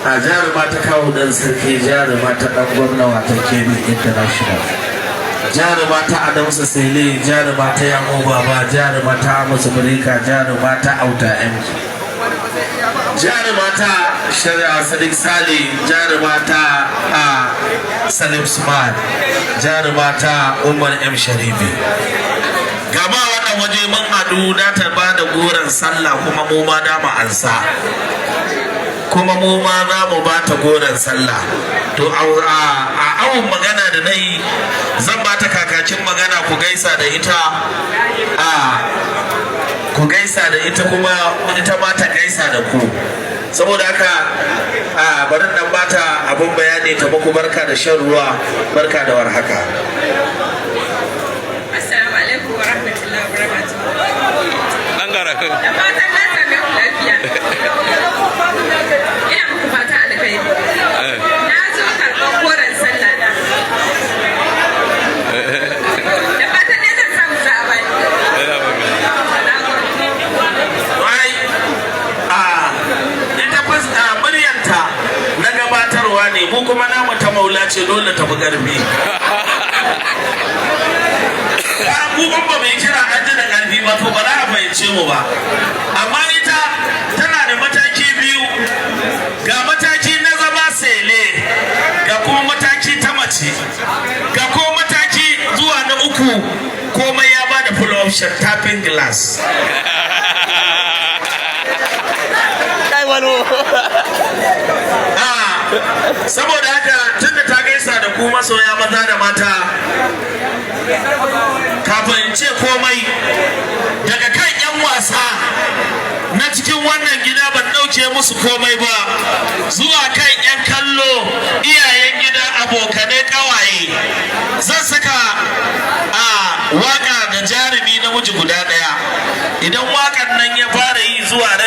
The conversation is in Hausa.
A jaruma ta kawo dan sarki, jaruma ta dan gwamna, wata Kebbi International, jaruma ta Adamsa Sele, jaruma ta Yamo Baba, jaruma ta Musu Birika, jaruma ta Auta MG, jaruma ta Shari'a Sadiq Sale, jaruma ta a Salim Smart, jaruma ta Umar M Sharifi. Gama wannan waje mun haɗu da ta ba da goron sallah, kuma mu ma dama ansa, kuma mu ma za mu ba ta goron sallah. To, a awon magana da na yi, zan ba ta kakakin magana, ku gaisa da ita, a ku gaisa da ita, kuma ita ma ta gaisa da ku. Saboda haka a bari nan bata abun bayani ta muku barka da shan ruwa, barka da warhaka. Assalamu alaikum wa rahmatullahi wa barakatuh. Dangara. Da fatan na same ku lafiya. Ina muku fatan alkhairi. Na zo karɓar goron sallah na. Da fatan ne zan samu za a bani. Na gode. Ai a ita fuska muryanta na gabatarwa ne, mu kuma namu ta maula ce, dole ta fi ƙarfi. Mu ban ba mai kira an ji da ƙarfi ba, to ba za a fahimce mu ba. Amma ita tana da mataki biyu: ga mataki na zama sele, ga kuma mataki ta mace, ga kuma mataki zuwa na uku. Komai ya ba da full option, tapping glass. Kai wani. Ah, saboda haka tunda ta gaisa da ku masoya maza da mata, kafin in ce komai, daga kan 'yan wasa na cikin wannan gida, ban ɗauke musu komai ba, zuwa kan 'yan kallo, iyayen gida, abokanai, ƙawaye, zan saka a waka da jarumi namiji guda ɗaya. Idan wakan nan ya fara yi zuwa rabi